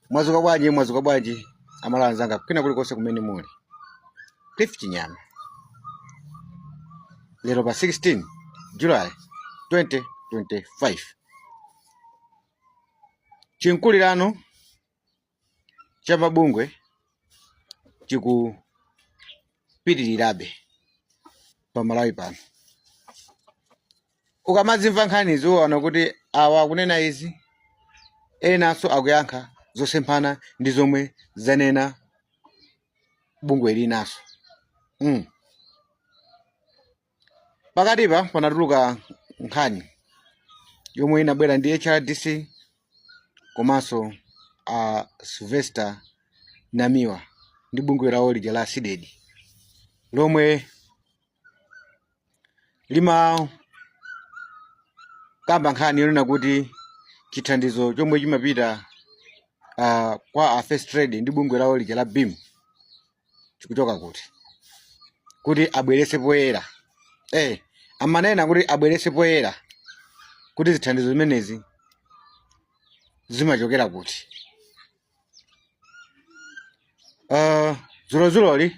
Mwazuka bwanji, mwazuka bwanji Amalawi anzanga kwina kulikonse kumene muli. Cliff Chinyama lero pa 16 July 2025 chinkulirano cha mabungwe chikupitirirabe pa Malawi pano. Ukamazimva nkhanizi uwaona kuti awa akunena izi, enanso akuyankha zosemphana ndi zomwe zanena bungwe linanso. Pakatipa panatuluka nkhani yomwe inabwera ndi HRDC komanso a Sylvester Namiwa ndi bungwe lawo lija la CDEDI lomwe limakamba nkhani yonena kuti chithandizo chomwe chimapita kwa a First Lady ndi bungwe lawo lija la BEAM chikuchoka kuti, kuti abwerese poyera. Amanena kuti abwerese poyera kuti zithandizo zimenezi zimachokera kuti. Dzulozuloli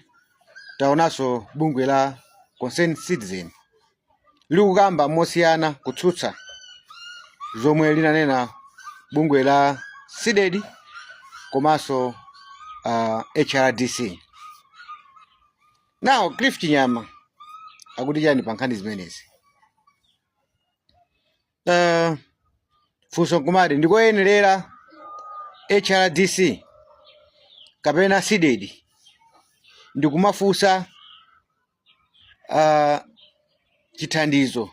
taonanso bungwe la Concerned Citizen likukamba mosiyana kutsutsa zomwe linanena bungwe la CDEDI komanso HRDC. Now Cliff Chinyama akuti chani pa nkhani zimenezi? Funso nkumati ndikoyenerera HRDC kapena CDEDI ndikumafunsa chithandizo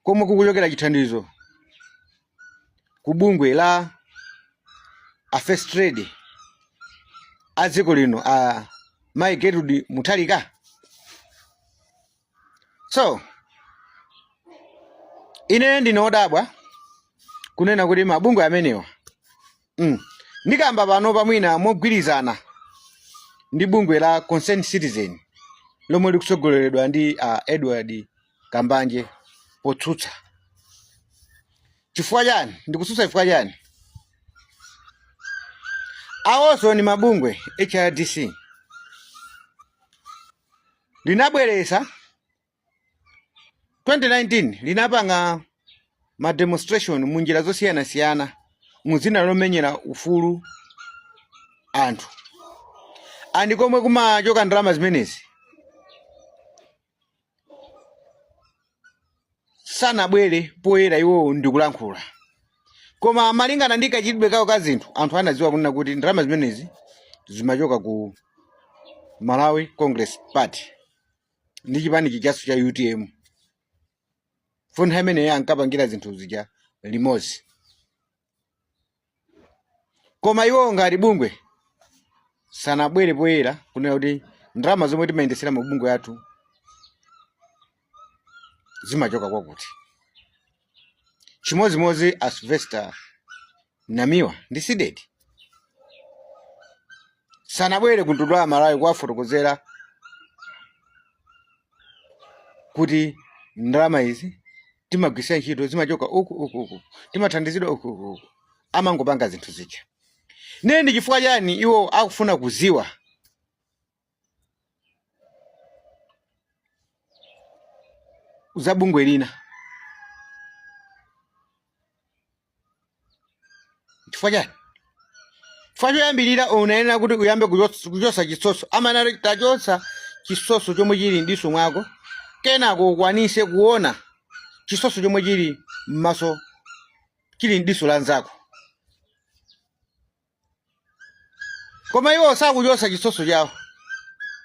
komwe kukuchokera chithandizo ku bungwe la a First Lady a dziko lino a Mayi Gertrude Mutharika? So ine ndine wodabwa kunena kuti mabungwe amenewa, ndikamba pano pamwina mogwirizana ndi bungwe la Concerned Citizen lomwe likutsogoleredwa ndi Edward Kambanje potsutsa. Chifukwa chani ndikutsutsa? Chifukwa chani? Awonso ni mabungwe. HRDC linabweresa 2019, linapanga ma demonstration mu njira zosiyanasiyana mu dzina lomenyera ufulu anthu, and komwe kumachoka ndalama zimenezi sanabwere poyera iwowo ndikulankhula, koma malingana ndi kachitidwe kawo ka zinthu, anthu anadziwa kunena kuti ndalama zimenezi zimachoka ku Malawi Congress Party ndi chipani chijaso cha UTM. Nthawi imeneyo ankapangira zinthu zija limodzi, koma iwo ngati bungwe sanabwere poyera kunena kuti ndalama zomwe timayendesera mabungwe athu zimachoka kwakuti. Chimodzimodzi a Sylvester Namiwa ndi CDEDI sanabwere ku mtundu wa Malawi kuwafotokozera kuti ndalama izi timagwiritsa ntchito zimachoka uku uku uku, timathandizidwa uku uku uku. Amangopanga zinthu zija. Ndiye ndi chifukwa chani iwo akufuna kuziwa za bungwe lina? Chifukwa chani? Chifukwa choyambirira unayenera kuti uyambe kuchotsa chitsotso. Amanena tachotsa chitsotso chomwe chili m'diso mwako, kenako ukwanise kuona chitsotso chomwe chili m'maso, chili m'diso la nzako. Koma iwo sakuchotsa chitsotso chawo,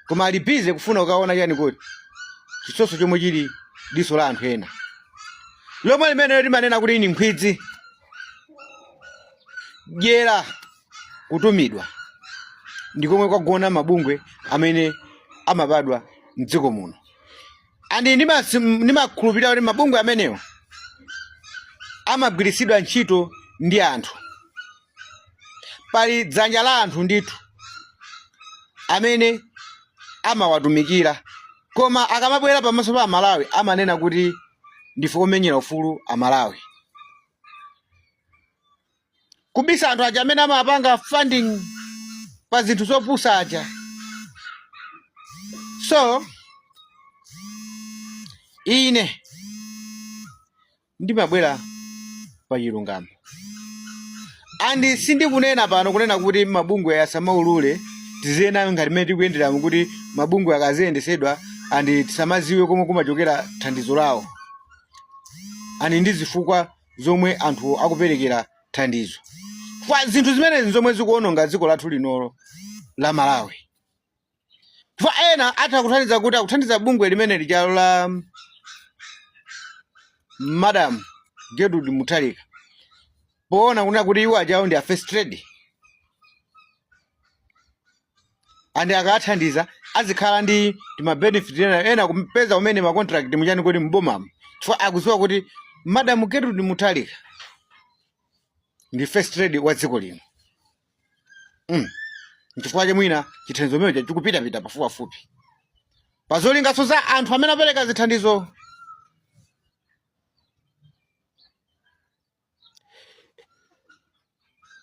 koma ali busy kufuna kukaona chani kuti chitsotso chomwe chili diso la anthu ena, lomwe limene limanena kuti ni nkhwidzi, dyera, kutumidwa, ndi komwe kwagona mabungwe amene amabadwa mdziko muno. And ndimakhulupirira kuti mabungwe amenewa amagwiritsidwa ntchito ndi anthu. Pali dzanja la anthu ndithu amene amawatumikira, koma akamabwera pamaso pa Amalawi amanena kuti ndife omenyera ufulu Amalawi. Kubisa anthu aja amene amapanga funding pa zinthu zopusa aja. So ine ndimabwera pa chilungamo and sindikunena pano kunena kuti mabungwe asamaulule, tiziyenda ngati mmene tikuyenderamo kuti mabungwe akaziyendesedwa and tisamaziwe komwe kumachokera thandizo lawo and ndi zifukwa zomwe anthu akuperekera thandizo, kwa zinthu zimenezi zomwe zikuononga dziko lathu linolo la Malawi. Chifukwa ena atha kuthandiza kuti akuthandiza bungwe limene lijalo la Madam Gertrude Mutharika poona kunena kuti iwo ajawo ndi a first lady and akathandiza azikhala ndi timabenefit ena, ena kupeza kumene ma contract muchani kuti mbomamo, chifukwa akudziwa kuti Madam Gertrude Mutharika ndi first lady wa dziko lino. Nchifukwa chake mwina chithandizo chimenecho chikupitapita pafupipafupi pa zolingaso za anthu amene apereka zithandizo.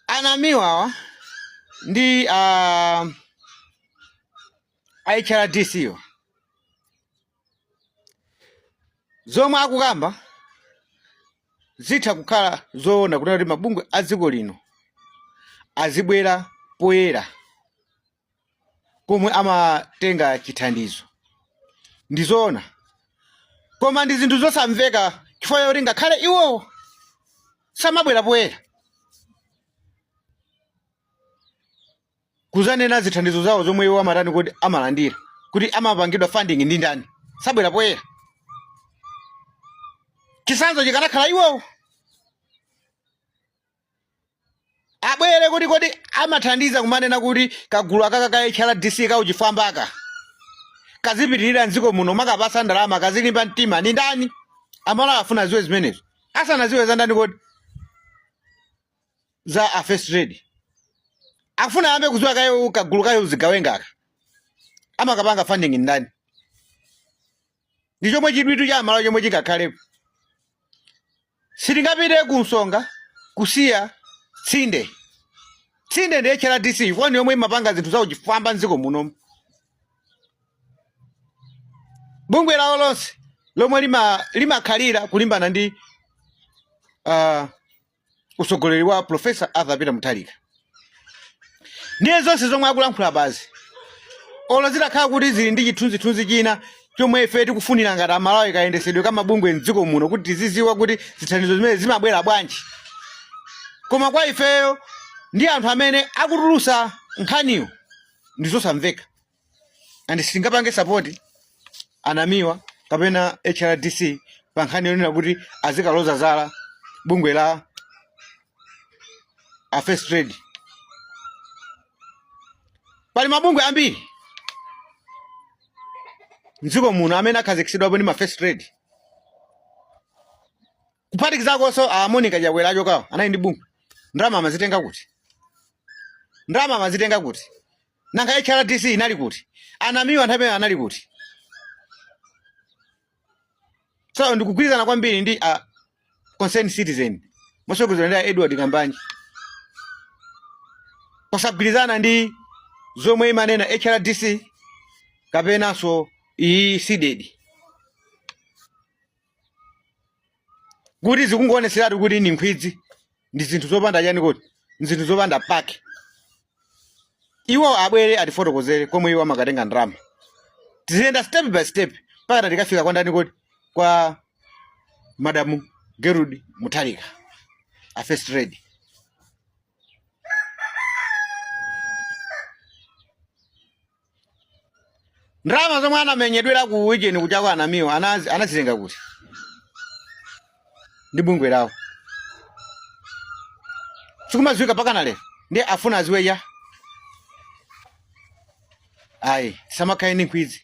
Anamiwawa ndi a HRDC yo zomwe akukamba zitha kukhala zoona, kunena kuti mabungwe a dziko lino azibwera poyera komwe amatenga chithandizo, ndi zoona, koma ndi zinthu zosamveka chifukwa choti ngakhale iwowo samabwera poyera kuzanena zithandizo zawo zomwe iwo amatani kuti amalandira, kuti amapangidwa funding ndi ndani, sabwera poyera. Chitsanzo chikanakhala iwowo abwere kuti kodi amathandiza kumanena kuti kagulu akaka ka HRDC kauchifwambaka kazipitirira mdziko muno, makapasa ndalama, kazilimba mtima ndi ndani? Amalawi afuna aziwe zimenezo, asanaziwe za ndani kodi, za a first lady. Akufuna ayambe kuziwa kaye kagulu kaye zigawengaka amakapanga funding ndani. Ndi chomwe chidwitu cha Amalawi chomwe chingakhalepo. Sitingapite ku msonga kusiya tsinde. Tsinde ndi HRDC chifukwa ndi yomwe imapanga zinthu zawo chifwamba mdziko muno. Bungwe lawo lonse lomwe limakhalira kulimbana ndi utsogoleri wa Professor Arthur Peter Mutharika. Ndiye zonse zomwe akulankhula pazi, olo zitakhala kuti zili ndi chithunzithunzi china chomwe ife tikufunira ngati Amalawi kayendesedwe ka mabungwe mdziko muno, kuti tiziziwa kuti zithandizo zimene zimabwera bwanji, koma kwa ifeyo ndi anthu amene akutulusa nkhaniyo ndi zosamveka and sitingapange support anamiwa kapena HRDC pa nkhani yonena kuti azikaloza zala bungwe la a first lady. Pali mabungwe ambiri mdziko muno amene akhazikitsidwapo ndi ma first lady, kuphatikizakonso a Monica Chakwera achokawo anali ndi bungwe. Ndalama amazitenga kuti? Ndalama amazitenga kuti? Nanga HRDC inali kuti? Anamiwa nthawi imeneyo anali kuti? So ndikugwirizana kwambiri ndi a concerned citizen mosogozedwa ndi a Edward Kambanje posagwirizana ndi zomwe imanena HRDC kapenanso iyi CDEDI, kuti zikungoonetseratu kuti ndi nkhwidzi, ndi zinthu zopanda chani kodi, ndi zinthu zopanda pake. Iwo abwere atifotokozere komwe iwo amakatenga ndalama. Tiziyenda step by step mpaka tikafika kwa ndani kodi, kwa Madamu Gertrude Mutharika, a first lady. Ndalama zomwe anamenyedwera ku ujeni kuchako anamiwa anazitenga kuti ndi bungwe lawo sikumadziwika mpaka na lero. Ndiye afuna aziwe ya ayi, tisamakhale ndi nkhwidzi.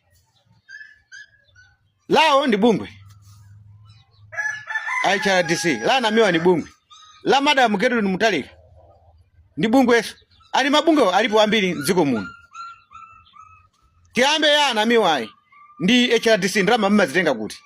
Lawo ndi bungwe HRDC, la Namiwa ndi bungwe, la Madam Gertrude Mutharika ndi bungwenso. Ali mabungwe alipo ambiri mdziko muno. Tiyambe ya Namiwayi ndi HRDC, ndalama mmazitenga kuti?